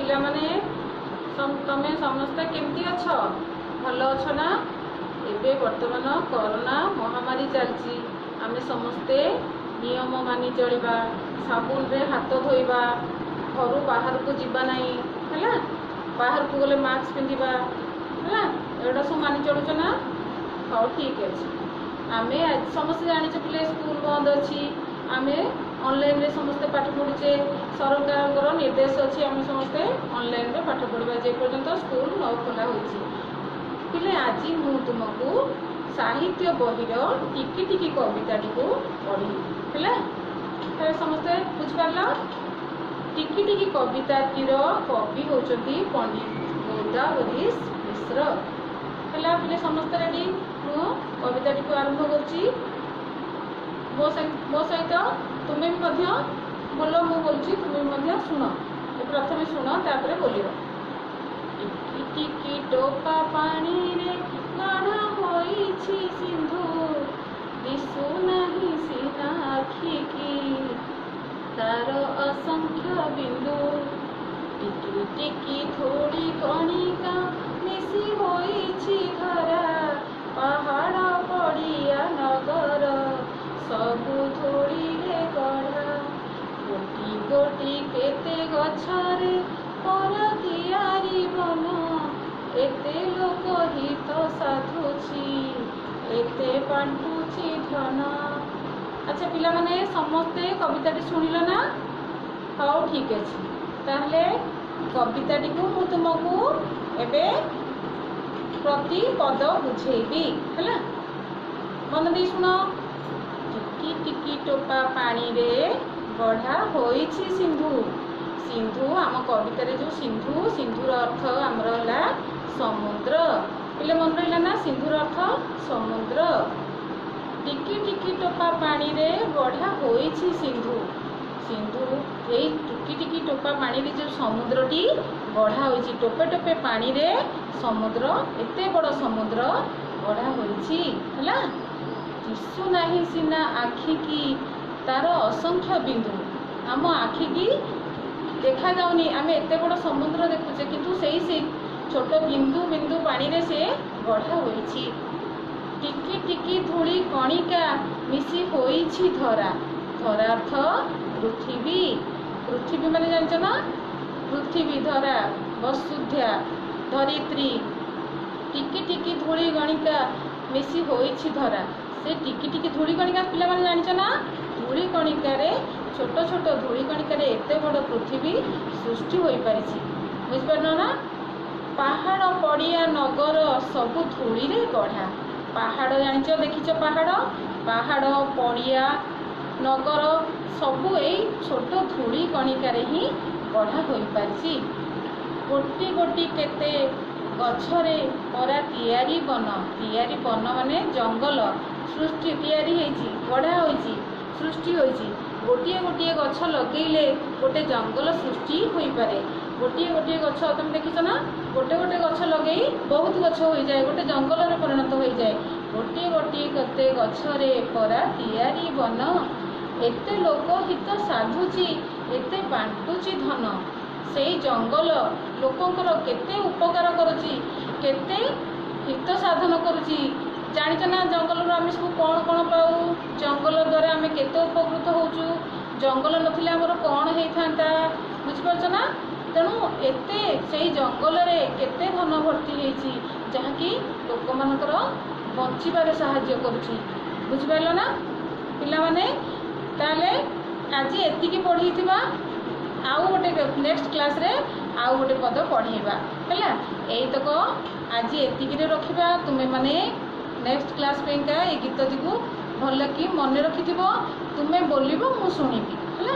ପିଲାମାନେ, ତମେ ସମସ୍ତେ କେମିତି ଅଛ? ଭଲ ଅଛ ନା? ଏବେ ବର୍ତ୍ତମାନ କରୋନା ମହାମାରୀ ଚାଲିଛି। ଆମେ ସମସ୍ତେ ନିୟମ ମାନି ଚଳିବା, ସାବୁନରେ ହାତ ଧୋଇବା, ଘରୁ ବାହାରକୁ ଯିବା ନାହିଁ, ହେଲା? ବାହାରକୁ ଗଲେ ମାସ୍କ ପିନ୍ଧିବା, ହେଲା? ଏଗୁଡ଼ା ସବୁ ମାନି ଚଳୁଛ ନା? ହଉ, ଠିକ୍ ଅଛି। ଆମେ ଆଜି ସମସ୍ତେ ଜାଣିଛ ପିଲେ, ସ୍କୁଲ ବନ୍ଦ ଅଛି, ଆମେ ଅନଲାଇନରେ ସମସ୍ତେ ପାଠ ପଢ଼ୁଛେ। ସରକାରଙ୍କର ନିର୍ଦ୍ଦେଶ ଅଛି, ଆମେ ସମସ୍ତେ ଅନଲାଇନରେ ପାଠ ପଢ଼ିବା ଯେପର୍ଯ୍ୟନ୍ତ ସ୍କୁଲ ନ ଖୋଲା ହୋଇଛି। ପିଲେ, ଆଜି ମୁଁ ତୁମକୁ ସାହିତ୍ୟ ବହିର ଟିକି ଟିକି କବିତାଟିକୁ ପଢ଼ିବି, ହେଲା? ତାହେଲେ ସମସ୍ତେ ବୁଝିପାରିଲ? ଟିକି ଟିକି କବିତାଟିର କବି ହେଉଛନ୍ତି ପଣ୍ଡିତ ଗୋଦାବରୀଶ ମିଶ୍ର। ହେଲା ପିଲେ, ସମସ୍ତେ ରେଡ଼ି? ମୁଁ କବିତାଟିକୁ ଆରମ୍ଭ କରୁଛି। ମୋ ସହିତ ତୁମେ ବି ମଧ୍ୟ ବୋଲ। ମୁଁ ବୋଲୁଛି, ତୁମେ ବି ମଧ୍ୟ ଶୁଣ। ପ୍ରଥମେ ଶୁଣ, ତାପରେ ବୋଲିବ। ଟିକି ଟିକି ଟୋପା ପାଣିରେ ଗଢ଼ା ହୋଇଛି ସିନ୍ଧୁ, ଦିଶୁ ନାହିଁ ସିନା ଆଖିକି ତାର ଅସଂଖ୍ୟ ବିନ୍ଦୁ। ଟିକି ଟିକି ଧୂଳି କଣିକା ମିଶି ହୋଇଛି ଧରା, ପାହାଡ଼ ପଡ଼ିଆ ନଗର ସବୁ ଧୂଳିରେ ଗଢ଼ା। ଗୋଟି ଗୋଟି କେତେ ଗଛରେ ପରା ତିଆରି ବନ, ଏତେ ଲୋକ ହିତ ସାଧୁଛି, ଏତେ ବାଣ୍ଟୁଛି ଧନ। ଆଚ୍ଛା ପିଲାମାନେ, ସମସ୍ତେ କବିତାଟି ଶୁଣିଲ ନା? ହଉ, ଠିକ୍ ଅଛି। ତାହେଲେ କବିତାଟିକୁ ମୁଁ ତୁମକୁ ଏବେ ପ୍ରତି ପଦ ବୁଝେଇବି, ହେଲା? ମନ ଦେଇ ଶୁଣ। ଟିକି ଟିକି ଟୋପା ପାଣିରେ ଗଢ଼ା ହୋଇଛି ସିନ୍ଧୁ। ସିନ୍ଧୁ, ଆମ କବିତାରେ ଯେଉଁ ସିନ୍ଧୁ, ସିନ୍ଧୁର ଅର୍ଥ ଆମର ହେଲା ସମୁଦ୍ର। ପିଲେ, ମନେ ରହିଲା ନା? ସିନ୍ଧୁର ଅର୍ଥ ସମୁଦ୍ର। ଟିକି ଟିକି ଟୋପା ପାଣିରେ ଗଢ଼ା ହୋଇଛି ସିନ୍ଧୁ। ସିନ୍ଧୁ, ଏଇ ଟିକି ଟିକି ଟୋପା ପାଣିରେ ଯେଉଁ ସମୁଦ୍ରଟି ଗଢ଼ା ହୋଇଛି, ଟୋପେ ଟୋପେ ପାଣିରେ ସମୁଦ୍ର, ଏତେ ବଡ଼ ସମୁଦ୍ର ଗଢ଼ା ହୋଇଛି, ହେଲା? ଦିଶୁ ନାହିଁ ସିନା ଆଖିକି ତାର ଅସଂଖ୍ୟ ବିନ୍ଦୁ। ଆମ ଆଖିକି ଦେଖାଯାଉନି, ଆମେ ଏତେ ବଡ଼ ସମୁଦ୍ର ଦେଖୁଛେ, କିନ୍ତୁ ସେଇ ସେଇ ଛୋଟ ବିନ୍ଦୁ ବିନ୍ଦୁ ପାଣିରେ ସେ ଗଢ଼ା ହୋଇଛି। ଟିକି ଟିକି ଧୂଳି କଣିକା ମିଶି ହୋଇଛି ଧରା। ଧରା ଅର୍ଥ ପୃଥିବୀ। ପୃଥିବୀ ମାନେ ଜାଣିଛ ନା? ପୃଥିବୀ, ଧରା, ବସୁଧ୍ୟା, ଧରିତ୍ରୀ। ଟିକି ଟିକି ଧୂଳି କଣିକା ମିଶି ହୋଇଛି ଧରା। ସେ ଟିକି ଟିକି ଧୂଳି କଣିକା, ପିଲାମାନେ ଜାଣିଛ ନା? ଧୂଳି କଣିକାରେ, ଛୋଟ ଛୋଟ ଧୂଳି କଣିକାରେ ଏତେ ବଡ଼ ପୃଥିବୀ ସୃଷ୍ଟି ହୋଇପାରିଛି, ବୁଝିପାରିଲ ନା? ପାହାଡ଼ ପଡ଼ିଆ ନଗର ସବୁ ଧୂଳିରେ ଗଢ଼ା। ପାହାଡ଼ ଜାଣିଛ? ଦେଖିଛ ପାହାଡ଼? ପାହାଡ଼, ପଡ଼ିଆ, ନଗର ସବୁ ଏଇ ଛୋଟ ଧୂଳି କଣିକାରେ ହିଁ ଗଢ଼ା ହୋଇପାରିଛି। ଗୋଟି ଗୋଟି କେତେ ଗଛରେ ପରା ତିଆରି ବନ। ତିଆରି ବନ ମାନେ ଜଙ୍ଗଲ ସୃଷ୍ଟି, ତିଆରି ହେଇଛି, ଗଢ଼ା ହୋଇଛି, ସୃଷ୍ଟି ହୋଇଛି। ଗୋଟିଏ ଗୋଟିଏ ଗଛ ଲଗେଇଲେ ଗୋଟେ ଜଙ୍ଗଲ ସୃଷ୍ଟି ହୋଇପାରେ। ଗୋଟିଏ ଗୋଟିଏ ଗଛ ତମେ ଦେଖିଛ ନା? ଗୋଟେ ଗୋଟେ ଗଛ ଲଗେଇ ବହୁତ ଗଛ ହୋଇଯାଏ, ଗୋଟେ ଜଙ୍ଗଲରେ ପରିଣତ ହୋଇଯାଏ। ଗୋଟିଏ ଗୋଟିଏ କେତେ ଗଛରେ ପରା ତିଆରି ବନ, ଏତେ ଲୋକ ହିତ ସାଧୁଛି, ଏତେ ବାଣ୍ଟୁଛି ଧନ। ସେଇ ଜଙ୍ଗଲ ଲୋକଙ୍କର କେତେ ଉପକାର କରୁଛି, କେତେ ହିତ ସାଧନ କରୁଛି, ଜାଣିଛ ନା? ଜଙ୍ଗଲରୁ ଆମେ ସବୁ କ'ଣ କ'ଣ ପାଉ? ଜଙ୍ଗଲ ଦ୍ୱାରା ଆମେ କେତେ ଉପକୃତ ହେଉଛୁ? ଜଙ୍ଗଲ ନଥିଲେ ଆମର କ'ଣ ହେଇଥାନ୍ତା? ବୁଝିପାରୁଛ ନା? ତେଣୁ ଏତେ ସେଇ ଜଙ୍ଗଲରେ କେତେ ଧନ ଭର୍ତ୍ତି ହେଇଛି, ଯାହାକି ଲୋକମାନଙ୍କର ବଞ୍ଚିବାରେ ସାହାଯ୍ୟ କରୁଛି। ବୁଝିପାରିଲ ନା ପିଲାମାନେ? ତାହେଲେ ଆଜି ଏତିକି ପଢ଼େଇଥିବା। ଆଉ ଗୋଟେ ନେକ୍ସଟ କ୍ଲାସ୍ରେ ଆଉ ଗୋଟେ ପଦ ପଢ଼େଇବା, ହେଲା? ଏଇତକ ଆଜି ଏତିକିରେ ରଖିବା। ତୁମେମାନେ ନେକ୍ସଟ କ୍ଲାସ୍ ପାଇଁକା ଏଇ ଗୀତଟିକୁ ଭଲକି ମନେ ରଖିଥିବ। ତୁମେ ବୋଲିବ, ମୁଁ ଶୁଣିବି, ହେଲା?